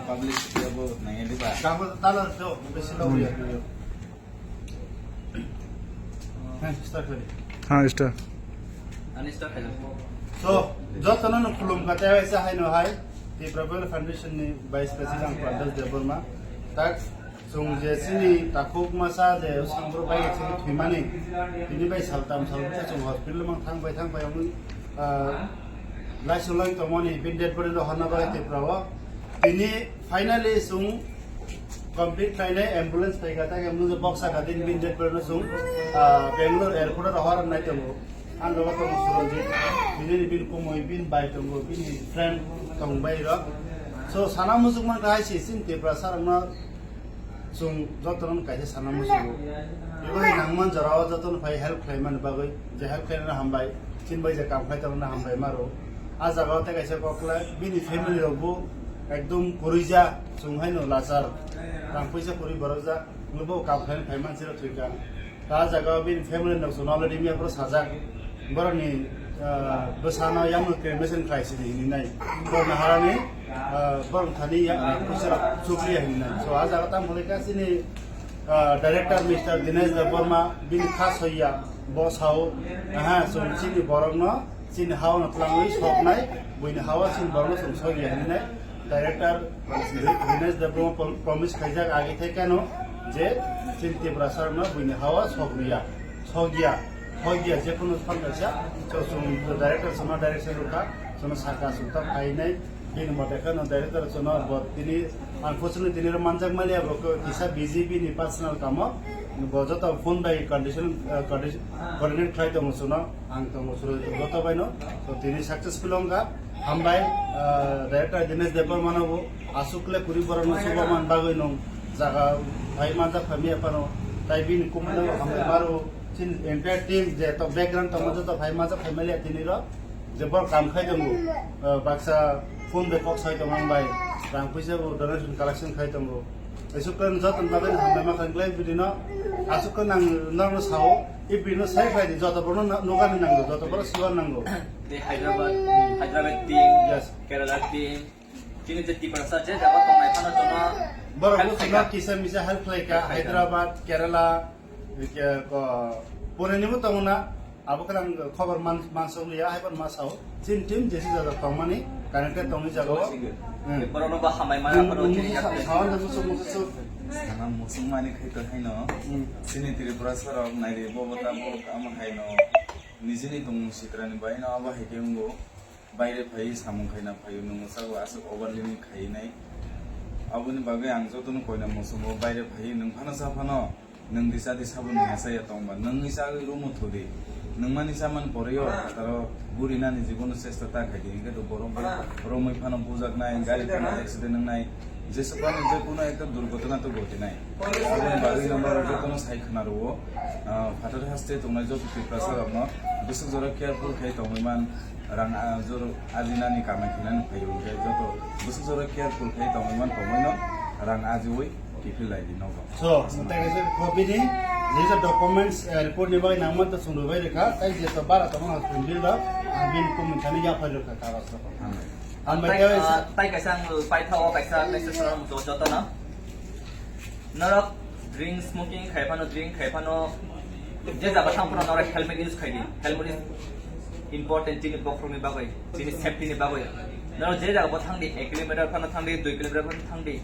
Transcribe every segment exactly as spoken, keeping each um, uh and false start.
Public ya bo nang ya diba? Kamu talar to, besi lo ya. Hmm. Hai, start kali. Ha, start. Ani start kali. So, jotono no khulum kha, tei waisa hai no hai, Tipra Welfare Foundation ni Vice President Pradesh Debbarma. Tak, chwng je chini takhuk masa je usang bro bai chini thwimani, tini bai saltam salbwsa chwng hospital mang thang bai thang bai wngwi, ah, laisung lang tongmani, bin dead body no honna bai Tipra o. Tini finally chwng complete khlainai, ambulance phaikha, tak ambulance box sakha din bin dead body no chwng, ah, Bangalore airport o rohor nai tongo. Ang logo tongo Suranjit, bini ni bin komoi, bin bai tongo, bini friend tong bai rok. So, sana muchuk man kahai si, sin Tiprasa rokno chwng jotono kaisa sana muchungo. Ibo hai nangman jorao jotono phai help khlaimani bagwi, je help khlainani hambai, chin bai je kam khlai tongnani hambai maro. A jagao tei kaisa kok khlai, bini family rokbo ekdom kwrwija, chwng haino lachar, rang puisa kwrwi borokjak, nwbo kam khlaina phai mansirok thwikha. Ta jaga o bini family nok sono already miya pro sajak. Borok ni, ah, bwsano yang no cremation khlai sini hini nai. Borok na harani, ah, borok thani ya, ah, pusa chukri hini nai. So, a jaga tam hole ka sini, ah, director Mister Dinesh Debbarma bini kha soya bo sao. Aha, so sini borok no Chini hawa no twlangwi soknai, buini hawa chini borokno chwng sokya hinwi nai. Director Dinesh Debbarma prom-, promise khaijak agi thai kano je chini Tiprasa rokno buini hawa sokya, sokya, sokya, je kono phan kaisa, so chwng director sono direction rwkha, sono saka sukta phainai, bini mote kheno director sono bo tini, unfortunately tini ro manjak maliya bo kisa B J P ni personal kamo, bo joto phone bai condition, eh, condi-, coordinate khlai tongo sono. Ang tongo suru joto bai no. So tini successful wngkha. Hambai, ah, director Dinesh Debbarma no bo aswk le kuri borok no subo man bagwi nung jaga phai manjak phai miya phano. Tai bini kumui no hambai maro. Chini entire team je to background tongo joto phai manjak phai maliya tini ro. Je bor kam khai tongo. Ah, baksa phone bai kok sai tongo ang bai. Rang puisa bo donation collection khai tongo. Aswk khe joto bagwi hambai ma khan glai bidi no. Aswk khe nang norok no sao. Ibri no sai khlai di, joto borok no nugani nango, joto borok siwa nango. Tei Hyderabad, Hyderabad team, yes, Kerala team, chini je Tiprasa je jaga tongnai phano jono borok help no kisa misa help khlai kha, help khlai kha. Hyderabad, Kerala, ke ko, Pune ni bo tongo na, abo khe ang khobor man, mansok liya, hai ban ma sao. Chini team jesi jaga tongmani, connected tongni jaga o. Hmm. Borokno ba hambai maya, borok chini yakni. Sawan da muchung muchung. Sana muchung mani khai to haino. Hmm. Chini Tripura sarok nairi bobo tamo tamo haino. Nijini tongmung sitrani baino abo hai khe wngo. Baire phai samung khaina phaio nung sago aswk overlimit khainai. Aboni bagwi ang jotono koina muchungo baire phai nung phano sa phano. Nwng di cha di sabo nwng ya cha ya tong ba, nwng ni cha room o thu di. Nwng mani cha man pore yo, taro buri nani jibono chesta ta khai di, hinkhe to borok bo romwi phano bujak nai, gari phano accident wng nai, jesa phano je kono ekta durghotona to ghoti nai. Aboni bagwi no norok jotono sai khna rwo, ah, phatar haste tongnai joto Tiprasa rok no bwswk jora careful khai tongwi man. Rang, ah, jor ajinani kamai khainani phaio, hinkhe joto bwswk jora careful khai tongwi man tongwi no rang ajiwi kiphil lai di nogo. So, tei kaisa copy ni, je je documents, eh, report ni bagwi nangma to chwng rwbai rwkha, tei je to bara tongma hospital bill rok, ang bini kumui thani yaphai rwkha kagoj rok. Hambai. Hambai tei, tei, ah, tei kaisa ang paitha o kaisa message rok joto no. Norok drink smoking khai phano, drink khai phano, je jaga thang phano norok helmet use khai di. Helmet is important chini bokhorokni bagwi, chini safety ni bagwi. Norok je jaga bo thang di, ek kilometer phano thang di, dui kilometer phano thang di,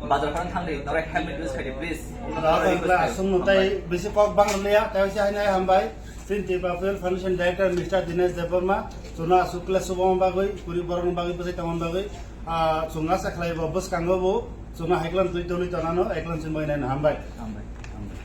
bazar phano thang di, norok helmet use khai di, please. Norok request khai. Aswk no tai bisi kok bang rwliya, tai se hai nai hambai. Chini Tripura Fuel Foundation Director Mister Dinesh Debbarma, chwngno aswk kle subama bagwi, kwrwi borokni bagwi, bwsai tongmani bagwi, ah, chwng asa khlai bo bwskango bo, chwngno hai klan twi tongwi tongnano, hai klan chwng bai naino hambai. Hambai, hambai.